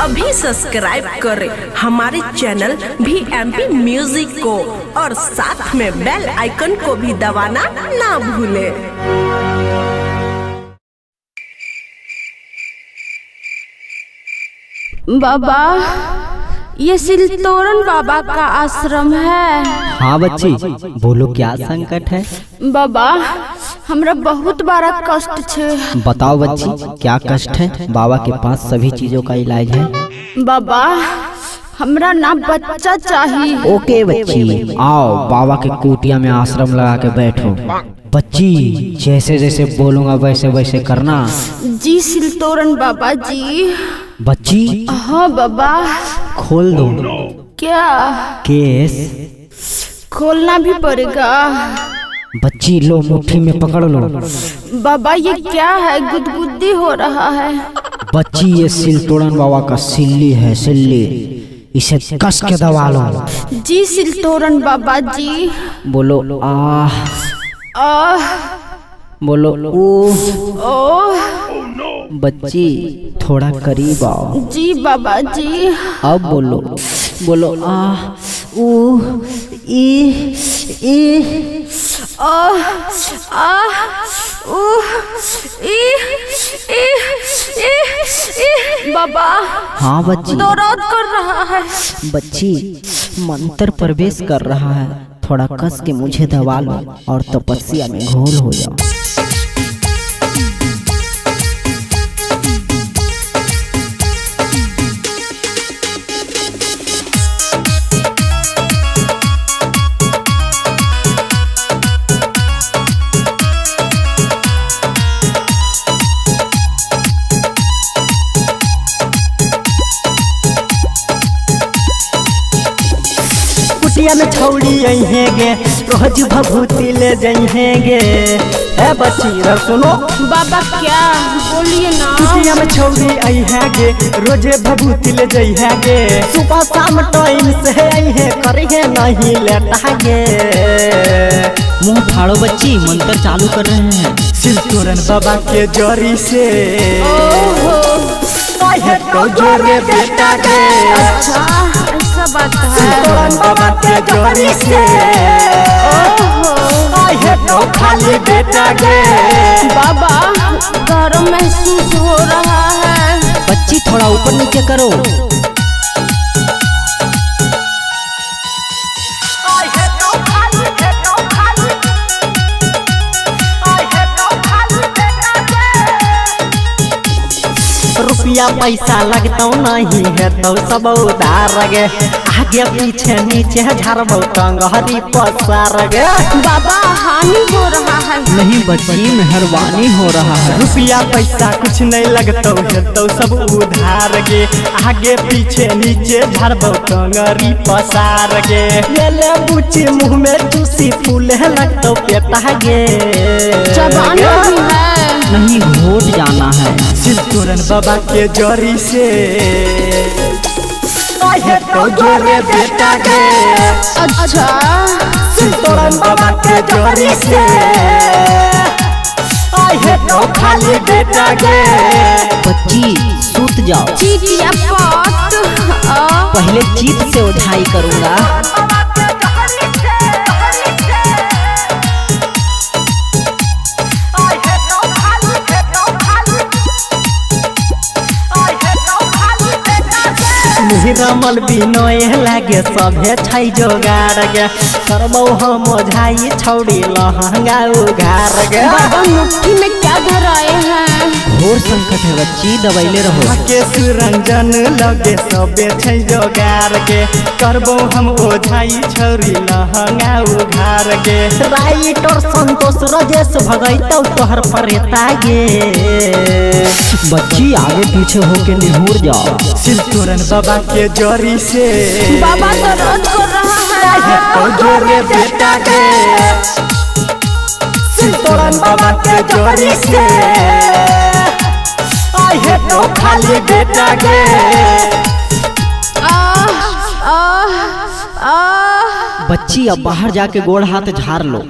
अभी सब्सक्राइब करें हमारे चैनल भी एम पी म्यूजिक को और साथ में बेल आइकन को भी दबाना ना भूलें। बाबा, ये सिलतोरन बाबा का आश्रम है। हाँ बच्ची, बोलो क्या संकट है? बाबा, हमरा बहुत बड़ा कष्ट छे। बताओ बच्ची, क्या कष्ट है? बाबा के पास सभी चीजों का इलाज है। बाबा, हमरा ना बच्चा चाहिए। ओके बच्ची, आओ बाबा के कुटिया में आश्रम लगा के बैठो। बच्ची, जैसे जैसे बोलूंगा वैसे वैसे करना। जी सिलतोरन बाबा जी। बच्ची। हाँ बाबा। खोल दो। क्या? केस। खोलना भी पड़ेगा। बच्ची लो, मुट्ठी में पकड़ लो। बाबा ये क्या है, गुदगुदी हो रहा है। बच्ची ये सिलतोड़न बाबा का सिल्ली है, सिल्ली, इसे कस के दबा लो। जी सिलतोरन बाबा जी। बोलो आह। आह। बोलो ओ। ओ। बच्ची थोड़ा करीब आओ। जी बाबा जी। अब बोलो, बोलो आह ऊ ई ई। आह आह ऊ ई ई ई ई। बाबा। हाँ बच्ची। दर्द कर रहा है। बच्ची मंत्र प्रवेश कर रहा है, थोड़ा कस के मुझे दबा लो और तपस्या में घोल हो जाओ। कुटिया में छौड़ी अइहे गे, रोज भभूति ले जइहे गे। ए बच्ची रह सुनो। बाबा क्या बोलिए ना। कुटिया में छौड़ी अइहे गे, रोजे भभूति ले जइहे गे। सुबह शाम टाइम से अइहे, करिहे नहीं लेटा गे। मुंह फाड़ो बच्ची, मंत्र चालू कर रहे हैं। सिलतोरन बाबा के जोरी से। ओहो। तो जोरे बेटा गे। अच्छा ऐसा बात है। सिलतोरन बाबा के जोरी से। ओहो। तो खाली बेटा गे। बाबा गर्म महसूस हो रहा है। बच्ची थोड़ा ऊपर नीचे करो। रुपया पैसा लगतौ नहीं है तो सब उधार गे। आगे पीछे नीचे झाड़बौ टंगहरी पसार गे। बाबा हानि हो रहा है। नहीं बच्ची, मेहरबानी हो रहा है। रुपया पैसा कुछ नहीं लगतौ है तो सब उधार गे। आगे पीछे नीचे झाड़बौ टंगरी पसार गे। ले ले बुच्ची मुँह में चूसी फूले लगतौ पेटा गे। चबाना भी है। नहीं घोट जाना है। सिलतोरन बाबा के जोरी से। तो जोरे बेटा गे। अच्छा। सिलतोरन बाबा के जोरी से। तो खाली बेटा गे। बच्ची सूत जाओ। चीटिया पट। पहले चीत से उठाई करूँगा। रमल बिनोय लागे सभे छै जोगार गे। करबौ हम ओझाई छौड़ी लहंगा उघार गे। बाबा मुट्ठी में क्या धराए हैं? घोर संकट है बच्ची, दबाइले रहो। के सुरंजन लगे सबे छै जोगार गे। करबौ हम ओझाई छौड़ी लहंगा उघार गे। राइटर संतोष राजेश भगैतौ तोहर परेता गे। बच्ची आगे पीछे होके निहुर जाओ। सिलतोरन बाबा के जोरी से। बाबा दर्द कर रहा है। तो जोरे बेटा गे। सिलतोरन बाबा के जोरी से। तो खाली बेटा गे। आह आह आह। बच्ची अब बाहर जाके गोड़ हाथ झाड़ लो।